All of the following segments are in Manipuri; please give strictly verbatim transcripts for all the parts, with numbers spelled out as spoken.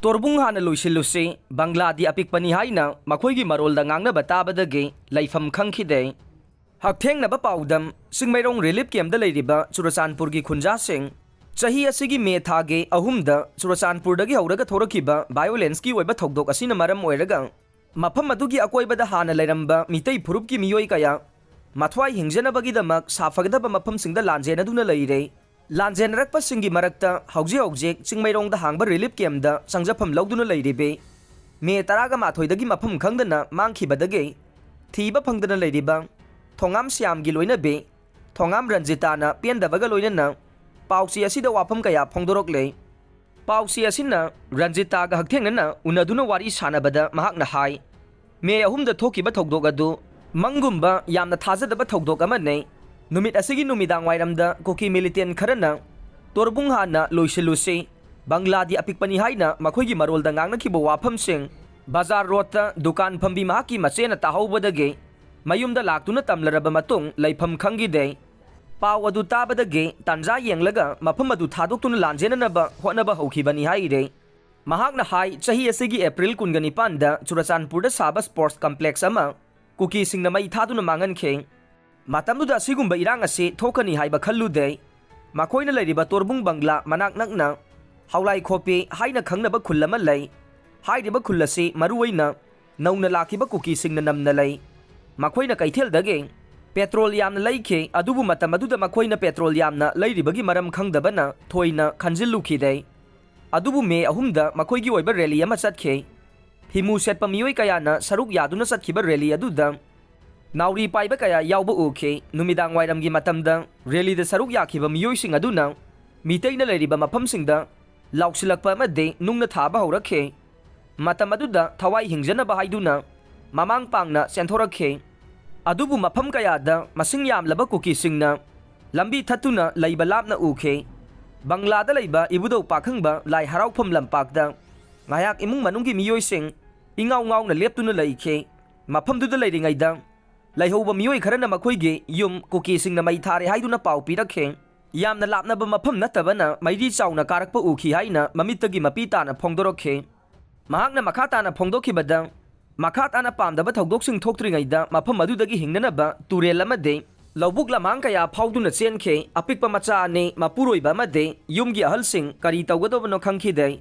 ꯇꯣꯔꯕꯨꯡ ꯍꯥꯟꯅ ꯂꯣꯏꯁꯤꯜꯂꯨꯁꯤ, ꯕꯪꯒ꯭ꯂꯥꯗꯤ ꯑꯄꯤꯛꯄꯅꯤ ꯍꯥꯏꯅ ꯃꯈꯣꯏꯒꯤ ꯃꯔꯣꯜꯗ ꯉꯥꯡꯅꯕ ꯇꯥꯕꯗꯒꯤ ꯂꯩꯐꯝ ꯈꯪꯈꯤꯗꯦ꯫ ꯍꯛꯊꯦꯡꯅꯕ ꯄꯥꯎꯗꯝ: ꯆꯤꯡꯃꯩꯔꯣꯡ ꯔꯤꯂꯤꯐ ꯀꯦꯝꯞꯇ ꯂꯩꯔꯤꯕ ꯆꯨꯔꯆꯥꯟꯄꯨꯔꯒꯤ ꯈꯨꯟꯖꯥꯁꯤꯡ꯫ ꯆꯍꯤ ꯑꯁꯤꯒꯤ ꯃꯦ ꯊꯥꯒꯤ ꯑꯍꯨꯝꯗ ꯆꯨꯔꯆꯥꯟꯄꯨꯔꯗꯒꯤ ꯍꯧꯔꯒ ꯊꯣꯔꯛꯈꯤꯕ ꯚꯥꯏꯑꯣꯂꯦꯟꯁꯀꯤ ꯑꯣꯏꯕ ꯊꯧꯗꯣꯛ ꯑꯁꯤꯅ ꯃꯔꯝ ꯑꯣꯏꯔꯒ ꯃꯐꯝ ꯑꯗꯨꯒꯤ ꯑꯀꯣꯏꯕꯗ ꯍꯥꯟꯅ ꯂꯩꯔꯝꯕ ꯃꯤꯇꯩ ꯐꯨꯔꯨꯞꯀꯤ ꯃꯤꯑꯣꯏ ꯀꯌꯥ ꯃꯊ꯭ꯋꯥꯏ ꯍꯤꯡꯖꯅꯕꯒꯤꯗꯃꯛ ꯁꯥꯐꯒꯗꯕ ꯃꯐꯝꯁꯤꯡꯗ ꯂꯥꯟꯖꯦꯟꯅꯗꯨꯅ ꯂꯩꯔꯦ꯫ ꯂꯥꯟꯖꯦꯟꯅꯔꯛꯄꯁꯤꯡꯒꯤ ꯃꯔꯛꯇ ꯍꯧꯖꯤꯛ ꯍꯧꯖꯤꯛ ꯆꯤꯡꯃꯩꯔꯣꯡꯗ ꯍꯥꯡꯕ ꯔꯤꯂꯤꯐ ꯀꯦꯝꯞꯇ ꯆꯪꯖꯐꯝ ꯂꯧꯗꯨꯅ ꯂꯩꯔꯤꯕꯤ ꯃꯦ ꯇꯔꯥꯒ ꯃꯥꯊꯣꯏꯗꯒꯤ ꯃꯐꯝ ꯈꯪꯗꯅ ꯃꯥꯡꯈꯤꯕꯗꯒꯤ ꯊꯤꯕ ꯐꯪꯗꯅ ꯂꯩꯔꯤꯕ ꯊꯣꯉꯥꯝ ꯁ꯭ꯌꯥꯝꯒꯤ ꯂꯣꯏꯅꯕꯤ ꯊꯣꯉꯥꯝ ꯔꯟꯖꯤꯇꯥꯅ ꯄꯦꯟꯗꯕꯒ ꯂꯣꯏꯅꯅ ꯄꯥꯎꯆꯦ ꯑꯁꯤꯗ ꯋꯥꯐꯝ ꯀꯌꯥ ꯐꯣꯡꯗꯣꯔꯛꯂꯦ꯫ ꯄꯥꯎꯆꯦ ꯑꯁꯤꯅ ꯔꯟꯖꯤꯇꯥꯒ ꯍꯛꯊꯦꯡꯅꯅ ꯎꯅꯗꯨꯅ ꯋꯥꯔꯤ ꯁꯥꯟꯅꯕꯗ ꯃꯍꯥꯛꯅ ꯍꯥꯏ, ꯃꯦ ꯑꯍꯨꯝꯗ ꯊꯣꯛꯈꯤꯕ ꯊꯧꯗꯣꯛ ꯑꯗꯨ ꯃꯪꯒꯨꯝꯕ ꯌꯥꯝꯅ ꯊꯥꯖꯗꯕ ꯊꯧꯗꯣꯛ ꯑꯃꯅꯤ꯫ ꯅꯨꯃꯤꯠ ꯑꯁꯤꯒꯤ ꯅꯨꯃꯤꯗꯥꯡ ꯋꯥꯏꯔꯝꯗ ꯀꯨꯀꯤ ꯃꯤꯂꯤꯇꯦꯟ ꯈꯔꯅ ꯇꯣꯔꯕꯨꯡ ꯍꯥꯟꯅ ꯂꯣꯏꯁꯤꯜꯂꯨꯁꯤ, ꯕꯪꯒ꯭ꯂꯥꯗꯤ ꯑꯄꯤꯛꯄꯅꯤ ꯍꯥꯏꯅ ꯃꯈꯣꯏꯒꯤ ꯃꯔꯣꯜꯗ ꯉꯥꯡꯅꯈꯤꯕ ꯋꯥꯐꯝꯁꯤꯡ ꯕꯖꯥꯔ ꯔꯣꯗꯇ ꯗꯨꯀꯥꯟ ꯐꯝꯕꯤ ꯃꯍꯥꯛꯀꯤ ꯃꯆꯦꯅ ꯇꯥꯍꯧꯕꯗꯒꯤ ꯃꯌꯨꯝꯗ ꯂꯥꯛꯇꯨꯅ ꯇꯝꯂꯔꯕ ꯃꯇꯨꯡ ꯂꯩꯐꯝ ꯈꯪꯈꯤꯗꯦ꯫ ꯄꯥꯎ ꯑꯗꯨ ꯇꯥꯕꯗꯒꯤ ꯇꯥꯟꯖꯥ ꯌꯦꯡꯂꯒ ꯃꯐꯝ ꯑꯗꯨ ꯊꯥꯗꯣꯛꯇꯨꯅ ꯂꯥꯟꯖꯦꯟꯅꯅꯕ ꯍꯣꯠꯅꯕ ꯍꯧꯈꯤꯕꯅꯤ ꯍꯥꯏꯔꯦ꯫ ꯃꯍꯥꯛꯅ ꯍꯥꯏ, ꯆꯍꯤ ꯑꯁꯤꯒꯤ ꯑꯦꯄ꯭ꯔꯤꯜ ꯀꯨꯟꯒ ꯅꯤꯄꯥꯟꯗ ꯆꯨꯔꯆꯥꯟꯄꯨꯔꯗ ꯁꯥꯕ ꯁ꯭ꯄꯣꯔꯠꯁ ꯀꯝꯄ꯭ꯂꯦꯛꯁ ꯑꯃ ꯀꯨꯀꯤꯁꯤꯡꯅ ꯃꯩ ꯊꯥꯗꯨꯅ ꯃꯥꯡꯍꯟꯈꯤ꯫ ꯃꯇꯝꯗꯨꯗ ꯑꯁꯤꯒꯨꯝꯕ ꯏꯔꯥꯡ ꯑꯁꯤ ꯊꯣꯛꯀꯅꯤ ꯍꯥꯏꯕ ꯈꯜꯂꯨꯗꯦ꯫ ꯃꯈꯣꯏꯅ ꯂꯩꯔꯤꯕ ꯇꯣꯔꯕꯨꯡ ꯕꯪꯒ꯭ꯂꯥ ꯃꯅꯥꯛ ꯅꯛꯅ ꯍꯥꯎꯂꯥꯏꯈꯣꯄꯤ ꯍꯥꯏꯅ ꯈꯪꯅꯕ ꯈꯨꯜ ꯑꯃ ꯂꯩ꯫ ꯍꯥꯏꯔꯤꯕ ꯈꯨꯜ ꯑꯁꯤ ꯃꯔꯨꯑꯣꯏꯅ ꯅꯧꯅ ꯂꯥꯛꯈꯤꯕ ꯀꯨꯀꯤꯁꯤꯡꯅ ꯅꯝꯅ ꯂꯩ꯫ ꯃꯈꯣꯏꯅ ꯀꯩꯊꯦꯜꯗꯒꯤ ꯄꯦꯇ꯭ꯔꯣꯜ ꯌꯥꯝꯅ ꯂꯩꯈꯤ, ꯑꯗꯨꯕꯨ ꯃꯇꯝ ꯑꯗꯨꯗ ꯃꯈꯣꯏꯅ ꯄꯦꯇ꯭ꯔꯣꯜ ꯌꯥꯝꯅ ꯂꯩꯔꯤꯕꯒꯤ ꯃꯔꯝ ꯈꯪꯗꯕꯅ ꯊꯣꯏꯅ ꯈꯟꯖꯤꯜꯂꯨꯈꯤꯗꯦ꯫ ꯑꯗꯨꯕꯨ ꯃꯦ ꯑꯍꯨꯝꯗ ꯃꯈꯣꯏꯒꯤ ꯑꯣꯏꯕ ꯔꯦꯂꯤ ꯑꯃ ꯆꯠꯈꯤ꯫ ꯐꯤꯃꯨ ꯁꯦꯠꯄ ꯃꯤꯑꯣꯏ ꯀꯌꯥꯅ ꯁꯔꯨꯛ ꯌꯥꯗꯨꯅ ꯆꯠꯈꯤꯕ ꯔꯦꯂꯤ ꯑꯗꯨꯗ ꯅꯥꯎꯔꯤ ꯄꯥꯏꯕ ꯀꯌꯥ ꯌꯥꯎꯕ ꯎꯈꯤ꯫ ꯅꯨꯃꯤꯗꯥꯡ ꯋꯥꯏꯔꯝꯒꯤ ꯃꯇꯝꯗ ꯔꯦꯂꯤꯗ ꯁꯔꯨꯛ ꯌꯥꯈꯤꯕ ꯃꯤꯑꯣꯏꯁꯤꯡ ꯑꯗꯨꯅ ꯃꯤꯇꯩꯅ ꯂꯩꯔꯤꯕ ꯃꯐꯝꯁꯤꯡꯗ ꯂꯥꯎꯁꯤꯜꯂꯛꯄ ꯑꯃꯗꯤ ꯅꯨꯡꯅ ꯊꯥꯕ ꯍꯧꯔꯛꯈꯤ꯫ ꯃꯇꯝ ꯑꯗꯨꯗ ꯊꯋꯥꯏ ꯍꯤꯡꯖꯅꯕ ꯍꯥꯏꯗꯨꯅ ꯃꯃꯥꯡ ꯄꯥꯡꯅ ꯆꯦꯟꯊꯣꯔꯛꯈꯤ꯫ ꯑꯗꯨꯕꯨ ꯃꯐꯝ ꯀꯌꯥꯗ ꯃꯁꯤꯡ ꯌꯥꯝꯂꯕ ꯀꯨꯀꯤꯁꯤꯡꯅ ꯂꯝꯕꯤ ꯊꯠꯇꯨꯅ ꯂꯩꯕ ꯂꯥꯞꯅ ꯎꯈꯤ꯫ ꯕꯪꯒ꯭ꯂꯥꯗ ꯂꯩꯕ ꯏꯕꯨꯙꯧ ꯄꯥꯈꯪꯕ ꯂꯥꯏ ꯍꯔꯥꯎꯐꯝ ꯂꯝꯄꯥꯛꯇ ꯉꯥꯏꯍꯥꯛ ꯏꯃꯨꯡ ꯃꯅꯨꯡꯒꯤ ꯃꯤꯑꯣꯏꯁꯤꯡ ꯏꯉꯥꯎ ꯉꯥꯎꯅ ꯂꯦꯞꯇꯨꯅ ꯂꯩꯈꯤ꯫ ꯃꯐꯝꯗꯨꯗ ꯂꯩꯔꯤꯉꯩꯗ ꯂꯩꯍꯧꯕ ꯃꯤꯑꯣꯏ ꯈꯔꯅ ꯃꯈꯣꯏꯒꯤ ꯌꯨꯝ ꯀꯨꯀꯤꯁꯤꯡꯅ ꯃꯩ ꯊꯥꯔꯦ ꯍꯥꯏꯗꯨꯅ ꯄꯥꯎ ꯄꯤꯔꯛꯈꯤ꯫ ꯌꯥꯝꯅ ꯂꯥꯞꯅꯕ ꯃꯐꯝ ꯅꯠꯇꯕꯅ ꯃꯩꯔꯤ ꯆꯥꯎꯅ ꯀꯥꯔꯛꯄ ꯎꯈꯤ ꯍꯥꯏꯅ ꯃꯃꯤꯠꯇꯒꯤ ꯃꯄꯤ ꯇꯥꯅ ꯐꯣꯡꯗꯣꯔꯛꯈꯤ꯫ ꯃꯍꯥꯛꯅ ꯃꯈꯥ ꯇꯥꯅ ꯐꯣꯡꯗꯣꯛꯈꯤꯕꯗ, ꯃꯈꯥ ꯇꯥꯅ ꯄꯥꯝꯗꯕ ꯊꯧꯗꯣꯛꯁꯤꯡ ꯊꯣꯛꯇ꯭ꯔꯤꯉꯩꯗ ꯃꯐꯝ ꯑꯗꯨꯗꯒꯤ ꯍꯤꯡꯅꯅꯕ ꯇꯨꯔꯦꯜ ꯑꯃꯗꯤ ꯂꯧꯕꯨꯛ ꯂꯝꯍꯥꯡ ꯀꯌꯥ ꯐꯥꯎꯗꯨꯅ ꯆꯦꯟꯈꯤ꯫ ꯑꯄꯤꯛꯄ ꯃꯆꯥ ꯑꯅꯤ, ꯃꯄꯨꯔꯣꯏꯕ ꯑꯃꯗꯤ ꯌꯨꯝꯒꯤ ꯑꯍꯜꯁꯤꯡ ꯀꯔꯤ ꯇꯧꯒꯗꯕꯅꯣ ꯈꯪꯈꯤꯗꯦ꯫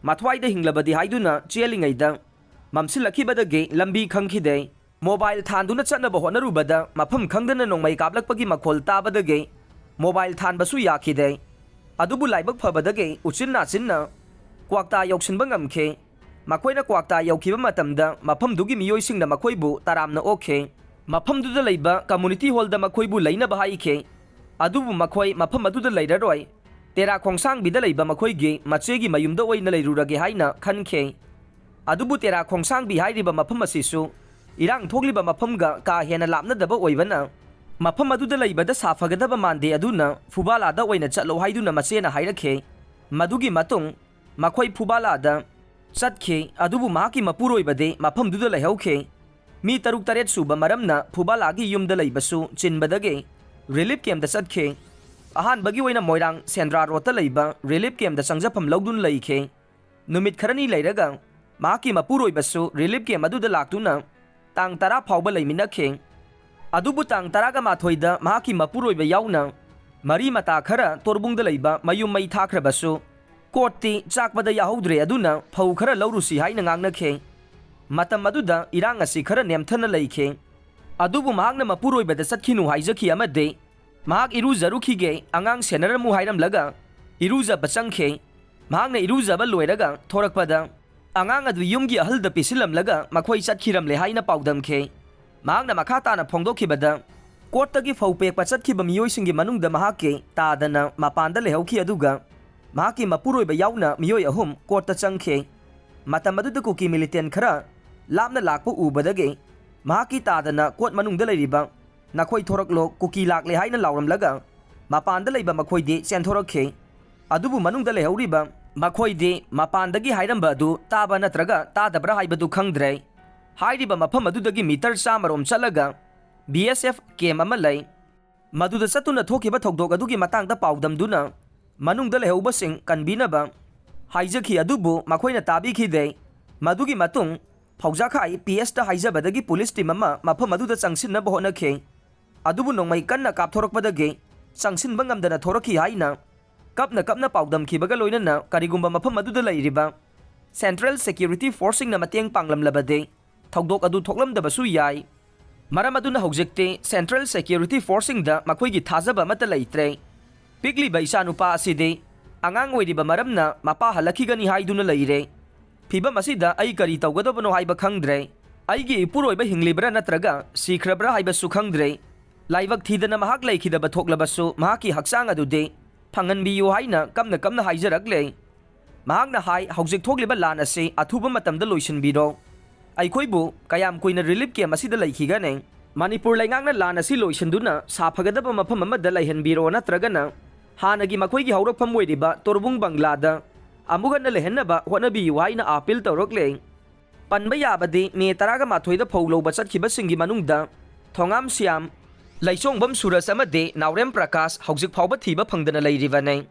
ꯃꯊ꯭ꯋꯥꯏꯗ ꯍꯤꯡꯂꯕꯗꯤ ꯍꯥꯏꯗꯨꯅ ꯆꯦꯜꯂꯤꯉꯩꯗ ꯃꯝꯁꯤꯜꯂꯛꯈꯤꯕꯗꯒꯤ ꯂꯝꯕꯤ ꯈꯪꯈꯤꯗꯦ꯫ ꯃꯣꯕꯥꯏꯜ ꯊꯥꯟꯗꯨꯅ ꯆꯠꯅꯕ ꯍꯣꯠꯅꯔꯨꯕꯗ ꯃꯐꯝ ꯈꯪꯗꯅ ꯅꯣꯡꯃꯩ ꯀꯥꯞꯂꯛꯄꯒꯤ ꯃꯈꯣꯜ ꯇꯥꯕꯗꯒꯤ ꯃꯣꯕꯥꯏꯜ ꯊꯥꯟꯕꯁꯨ ꯌꯥꯈꯤꯗꯦ꯫ ꯑꯗꯨꯕꯨ ꯂꯥꯏꯕꯛ ꯐꯕꯗꯒꯤ ꯎꯆꯤꯟ ꯅꯥꯆꯤꯟꯅ ꯀ꯭ꯋꯥꯛꯇꯥ ꯌꯧꯁꯤꯟꯕ ꯉꯝꯈꯤ꯫ ꯃꯈꯣꯏꯅ ꯀ꯭ꯋꯥꯛꯇꯥ ꯌꯧꯈꯤꯕ ꯃꯇꯝꯗ ꯃꯐꯝꯗꯨꯒꯤ ꯃꯤꯑꯣꯏꯁꯤꯡꯅ ꯃꯈꯣꯏꯕꯨ ꯇꯔꯥꯝꯅ ꯑꯣꯛꯈꯤ꯫ ꯃꯐꯝꯗꯨꯗ ꯂꯩꯕ ꯀꯝꯃꯨꯅꯤꯇꯤ ꯍꯣꯜꯗ ꯃꯈꯣꯏꯕꯨ ꯂꯩꯅꯕ ꯍꯥꯏꯈꯤ꯫ ꯑꯗꯨꯕꯨ ꯃꯈꯣꯏ ꯃꯐꯝ ꯑꯗꯨꯗ ꯂꯩꯔꯔꯣꯏ, ꯇꯦꯔꯥ ꯈꯣꯡꯁꯥꯡꯕꯤꯗ ꯂꯩꯕ ꯃꯈꯣꯏꯒꯤ ꯃꯆꯦꯒꯤ ꯃꯌꯨꯝꯗ ꯑꯣꯏꯅ ꯂꯩꯔꯨꯔꯒꯦ ꯍꯥꯏꯅ ꯈꯟꯈꯤ꯫ ꯑꯗꯨꯕꯨ ꯇꯦꯔꯥ ꯈꯣꯡꯁꯥꯡꯕꯤ ꯍꯥꯏꯔꯤꯕ ꯃꯐꯝ ꯑꯁꯤꯁꯨ ꯏꯔꯥꯡ ꯊꯣꯛꯂꯤꯕ ꯃꯐꯝꯒ ꯀꯥ ꯍꯦꯟꯅ ꯂꯥꯞꯅꯗꯕ ꯑꯣꯏꯕꯅ, ꯃꯐꯝ ꯑꯗꯨꯗ ꯂꯩꯕꯗ ꯁꯥꯐꯒꯗꯕ ꯃꯥꯟꯗꯦ꯫ ꯑꯗꯨꯅ ꯐꯨꯕꯥꯂꯥꯗ ꯑꯣꯏꯅ ꯆꯠꯂꯣ ꯍꯥꯏꯗꯨꯅ ꯃꯆꯦꯅ ꯍꯥꯏꯔꯛꯈꯤ꯫ ꯃꯗꯨꯒꯤ ꯃꯇꯨꯡ ꯃꯈꯣꯏ ꯐꯨꯕꯥꯂꯥꯗ ꯆꯠꯈꯤ꯫ ꯑꯗꯨꯕꯨ ꯃꯍꯥꯛꯀꯤ ꯃꯄꯨꯔꯣꯏꯕꯗꯤ ꯃꯐꯝꯗꯨꯗ ꯂꯩꯍꯧꯈꯤ꯫ ꯃꯤ ꯇꯔꯨꯛ ꯇꯔꯦꯠ ꯁꯨꯕ ꯃꯔꯝꯅ ꯐꯨꯕꯥꯂꯥꯒꯤ ꯌꯨꯝꯗ ꯂꯩꯕꯁꯨ ꯆꯤꯟꯕꯗꯒꯤ ꯔꯤꯂꯤꯐ ꯀꯦꯝꯞꯇ ꯆꯠꯈꯤ꯫ ꯑꯍꯥꯟꯕꯒꯤ ꯑꯣꯏꯅ ꯃꯣꯏꯔꯥꯡ ꯁꯦꯟꯗ꯭ꯔꯥ ꯔꯣꯗꯇ ꯂꯩꯕ ꯔꯤꯂꯤꯐ ꯀꯦꯝꯞꯇ ꯆꯪꯖꯐꯝ ꯂꯧꯗꯨꯅ ꯂꯩꯈꯤ꯫ ꯅꯨꯃꯤꯠ ꯈꯔꯅꯤ ꯂꯩꯔꯒ ꯃꯍꯥꯛꯀꯤ ꯃꯄꯨꯔꯣꯏꯕꯁꯨ ꯔꯤꯂꯤꯐ ꯀꯦꯝꯞ ꯑꯗꯨꯗ ꯂꯥꯛꯇꯨꯅ ꯇꯥꯡ ꯇꯔꯥ ꯐꯥꯎꯕ ꯂꯩꯃꯤꯟꯅꯈꯤ꯫ ꯑꯗꯨꯕꯨ ꯇꯥꯡ ꯇꯔꯥꯒ ꯃꯥꯊꯣꯏꯗ ꯃꯍꯥꯛꯀꯤ ꯃꯄꯨꯔꯣꯏꯕ ꯌꯥꯎꯅ ꯃꯔꯤ ꯃꯇꯥ ꯈꯔ ꯇꯣꯔꯕꯨꯡꯗ ꯂꯩꯕ ꯃꯌꯨꯝ ꯃꯩ ꯊꯥꯈ꯭ꯔꯕꯁꯨ ꯀꯣꯔꯠꯇꯤ ꯆꯥꯛꯄꯗ ꯌꯥꯍꯧꯗ꯭ꯔꯦ꯫ ꯑꯗꯨꯅ ꯐꯧ ꯈꯔ ꯂꯧꯔꯨꯁꯤ ꯍꯥꯏꯅ ꯉꯥꯡꯅꯈꯤ꯫ ꯃꯇꯝ ꯑꯗꯨꯗ ꯏꯔꯥꯡ ꯑꯁꯤ ꯈꯔ ꯅꯦꯝꯊꯅ ꯂꯩꯈꯤ꯫ ꯑꯗꯨꯕꯨ ꯃꯍꯥꯛꯅ ꯃꯄꯨꯔꯣꯏꯕꯗ ꯆꯠꯈꯤꯅꯨ ꯍꯥꯏꯖꯈꯤ ꯑꯃꯗꯤ ꯃꯍꯥꯛ ꯏꯔꯨꯖꯔꯨꯈꯤꯒꯦ, ꯑꯉꯥꯡ ꯁꯦꯟꯅꯔꯝꯃꯨ ꯍꯥꯏꯔꯝꯂꯒ ꯏꯔꯨꯖꯕ ꯆꯪꯈꯤ꯫ ꯃꯍꯥꯛꯅ ꯏꯔꯨꯖꯕ ꯂꯣꯏꯔꯒ ꯊꯣꯔꯛꯄꯗ ꯑꯉꯥꯡ ꯑꯗꯨ ꯌꯨꯝꯒꯤ ꯑꯍꯜꯗ ꯄꯤꯁꯤꯜꯂꯝꯂꯒ ꯃꯈꯣꯏ ꯆꯠꯈꯤꯔꯝꯂꯦ ꯍꯥꯏꯅ ꯄꯥꯎꯗꯝꯈꯤ꯫ ꯃꯍꯥꯛꯅ ꯃꯈꯥ ꯇꯥꯅ ꯐꯣꯡꯗꯣꯛꯈꯤꯕꯗ, ꯀꯣꯔꯠꯇꯒꯤ ꯐꯧ ꯄꯦꯛꯄ ꯆꯠꯈꯤꯕ ꯃꯤꯑꯣꯏꯁꯤꯡꯒꯤ ꯃꯅꯨꯡꯗ ꯃꯍꯥꯛꯀꯤ ꯇꯥꯗꯅ ꯃꯄꯥꯟꯗ ꯂꯩꯍꯧꯈꯤ, ꯑꯗꯨꯒ ꯃꯍꯥꯛꯀꯤ ꯃꯄꯨꯔꯣꯏꯕ ꯌꯥꯎꯅ ꯃꯤꯑꯣꯏ ꯑꯍꯨꯝ ꯀꯣꯔꯠꯇ ꯆꯪꯈꯤ꯫ ꯃꯇꯝ ꯑꯗꯨꯗ ꯀꯨꯀꯤ ꯃꯤꯂꯤꯇꯦꯟ ꯈꯔ ꯂꯥꯞꯅ ꯂꯥꯛꯄ ꯎꯕꯗꯒꯤ ꯃꯍꯥꯛꯀꯤ ꯇꯥꯗꯅ ꯀꯣꯔꯠ ꯃꯅꯨꯡꯗ ꯂꯩꯔꯤꯕ "ꯅꯈꯣꯏ ꯊꯣꯔꯛꯂꯣ, ꯀꯨꯀꯤ ꯂꯥꯛꯂꯦ" ꯍꯥꯏꯅ ꯂꯥꯎꯔꯝꯂꯒ ꯃꯄꯥꯟꯗ ꯂꯩꯕ ꯃꯈꯣꯏꯗꯤ ꯆꯦꯟꯊꯣꯔꯛꯈꯤ꯫ ꯑꯗꯨꯕꯨ ꯃꯅꯨꯡꯗ ꯂꯩꯍꯧꯔꯤꯕ ꯃꯈꯣꯏꯗꯤ ꯃꯄꯥꯟꯗꯒꯤ ꯍꯥꯏꯔꯝꯕ ꯑꯗꯨ ꯇꯥꯕ ꯅꯠꯇ꯭ꯔꯒ ꯇꯥꯗꯕ꯭ꯔꯥ ꯍꯥꯏꯕꯗꯨ ꯈꯪꯗ꯭ꯔꯦ꯫ ꯍꯥꯏꯔꯤꯕ ꯃꯐꯝ ꯑꯗꯨꯗꯒꯤ ꯃꯤꯇꯔ ꯆꯥꯝꯃꯔꯣꯝ ꯆꯠꯂꯒ ꯕꯤ ꯑꯦꯁ ꯑꯦꯐ ꯀꯦꯝꯞ ꯑꯃ ꯂꯩ꯫ ꯃꯗꯨꯗ ꯆꯠꯇꯨꯅ ꯊꯣꯛꯈꯤꯕ ꯊꯧꯗꯣꯛ ꯑꯗꯨꯒꯤ ꯃꯇꯥꯡꯗ ꯄꯥꯎꯗꯝꯗꯨꯅ ꯃꯅꯨꯡꯗ ꯂꯩꯍꯧꯕꯁꯤꯡ ꯀꯟꯕꯤꯅꯕ ꯍꯥꯏꯖꯈꯤ, ꯑꯗꯨꯕꯨ ꯃꯈꯣꯏꯅ ꯇꯥꯕꯤꯈꯤꯗꯦ꯫ ꯃꯗꯨꯒꯤ ꯃꯇꯨꯡ ꯐꯧꯖꯥꯈꯥꯏ ꯄꯤ ꯑꯦꯁꯇ ꯍꯥꯏꯖꯕꯗꯒꯤ ꯄꯨꯂꯤꯁ ꯇꯤꯝ ꯑꯃ ꯃꯐꯝ ꯑꯗꯨꯗ ꯆꯪꯁꯤꯟꯅꯕ ꯍꯣꯠꯅꯈꯤ꯫ ꯑꯗꯨꯕꯨ ꯅꯣꯡꯃꯩ ꯀꯟꯅ ꯀꯥꯞꯊꯣꯔꯛꯄꯗꯒꯤ ꯆꯪꯁꯤꯟꯕ ꯉꯝꯗꯅ ꯊꯣꯔꯛꯈꯤ ꯍꯥꯏꯅ ꯀꯞꯅ ꯀꯞꯅ ꯄꯥꯎꯗꯝꯈꯤꯕꯒ ꯂꯣꯏꯅꯅ ꯀꯔꯤꯒꯨꯝꯕ ꯃꯐꯝ ꯑꯗꯨꯗ ꯂꯩꯔꯤꯕ ꯁꯦꯟꯇ꯭ꯔꯦꯜ ꯁꯦꯀ꯭ꯌꯨꯔꯤꯇꯤ ꯐꯣꯔꯁꯁꯤꯡꯅ ꯃꯇꯦꯡ ꯄꯥꯡꯂꯝꯂꯕꯗꯤ ꯊꯧꯗꯣꯛ ꯑꯗꯨ ꯊꯣꯛꯂꯝꯗꯕꯁꯨ ꯌꯥꯏ꯫ ꯃꯔꯝ ꯑꯗꯨꯅ ꯍꯧꯖꯤꯛꯇꯤ ꯁꯦꯟꯇ꯭ꯔꯦꯜ ꯁꯦꯀ꯭ꯌꯨꯔꯤꯇꯤ ꯐꯣꯔꯁꯁꯤꯡꯗ ꯃꯈꯣꯏꯒꯤ ꯊꯥꯖꯕ ꯑꯃꯠꯇ ꯂꯩꯇ꯭ꯔꯦ꯫ ꯄꯤꯛꯂꯤꯕ ꯏꯆꯥꯅꯨꯄꯥ ꯑꯁꯤꯗꯤ ꯑꯉꯥꯡ ꯑꯣꯏꯔꯤꯕ ꯃꯔꯝꯅ ꯃꯄꯥ ꯍꯜꯂꯛꯈꯤꯒꯅꯤ ꯍꯥꯏꯗꯨꯅ ꯂꯩꯔꯦ꯫ ꯐꯤꯚꯝ ꯑꯁꯤꯗ ꯑꯩ ꯀꯔꯤ ꯇꯧꯒꯗꯕꯅꯣ ꯍꯥꯏꯕ ꯈꯪꯗ꯭ꯔꯦ꯫ ꯑꯩꯒꯤ ꯏꯄꯨꯔꯣꯏꯕ ꯍꯤꯡꯂꯤꯕ꯭ꯔꯥ ꯅꯠꯇ꯭ꯔꯒ ꯁꯤꯈ꯭ꯔꯕ꯭ꯔꯥ ꯍꯥꯏꯕꯁꯨ ꯈꯪꯗ꯭ꯔꯦ꯫ ꯂꯥꯏꯕꯛ ꯊꯤꯗꯅ ꯃꯍꯥꯛ ꯂꯩꯈꯤꯗꯕ ꯊꯣꯛꯂꯕꯁꯨ ꯃꯍꯥꯛꯀꯤ ꯍꯛꯆꯥꯡ ꯑꯗꯨꯗꯤ ꯐꯪꯍꯟꯕꯤꯌꯨ ꯍꯥꯏꯅ ꯀꯞꯅ ꯀꯞꯅ ꯍꯥꯏꯖꯔꯛꯂꯦ꯫ ꯃꯍꯥꯛꯅ ꯍꯥꯏ, "ꯍꯧꯖꯤꯛ ꯊꯣꯛꯂꯤꯕ ꯂꯥꯟ ꯑꯁꯤ ꯑꯊꯨꯕ ꯃꯇꯝꯗ ꯂꯣꯏꯁꯤꯟꯕꯤꯔꯣ꯫ ꯑꯩꯈꯣꯏꯕꯨ ꯀꯌꯥꯝ ꯀꯨꯏꯅ ꯔꯤꯂꯤꯐ ꯀꯦꯝ ꯑꯁꯤꯗ ꯂꯩꯈꯤꯒꯅꯤ? ꯃꯅꯤꯄꯨꯔ ꯂꯩꯉꯥꯛꯅ ꯂꯥꯟ ꯑꯁꯤ ꯂꯣꯏꯁꯤꯟꯗꯨꯅ ꯁꯥꯐꯒꯗꯕ ꯃꯐꯝ ꯑꯃꯗ ꯂꯩꯍꯟꯕꯤꯔꯣ, ꯅꯠꯇ꯭ꯔꯒꯅ ꯍꯥꯟꯅꯒꯤ ꯃꯈꯣꯏꯒꯤ ꯍꯧꯔꯛꯐꯝ ꯑꯣꯏꯔꯤꯕ ꯇꯣꯔꯕꯨꯡ ꯕꯪꯒ꯭ꯂꯥꯗ ꯑꯃꯨꯛ ꯍꯟꯅ ꯂꯩꯍꯟꯅꯕ ꯍꯣꯠꯅꯕꯤꯌꯨ" ꯍꯥꯏꯅ ꯑꯥꯄꯤꯜ ꯇꯧꯔꯛꯂꯦ꯫ ꯄꯟꯕ ꯌꯥꯕꯗꯤ ꯃꯦ ꯇꯔꯥꯒ ꯃꯥꯊꯣꯏꯗ ꯐꯧ ꯂꯧꯕ ꯆꯠꯈꯤꯕꯁꯤꯡꯒꯤ ꯃꯅꯨꯡꯗ ꯊꯣꯉꯥꯝ ꯁ꯭ꯌꯥꯝ, ꯂꯩꯆꯣꯡꯕꯝ ꯁꯨꯔꯖ ꯑꯃꯗꯤ ꯅꯥꯎꯔꯦꯝ ꯄ꯭ꯔꯀꯥꯁ ꯍꯧꯖꯤꯛ ꯐꯥꯎꯕ ꯊꯤꯕ ꯐꯪꯗꯅ ꯂꯩꯔꯤꯕꯅꯤ꯫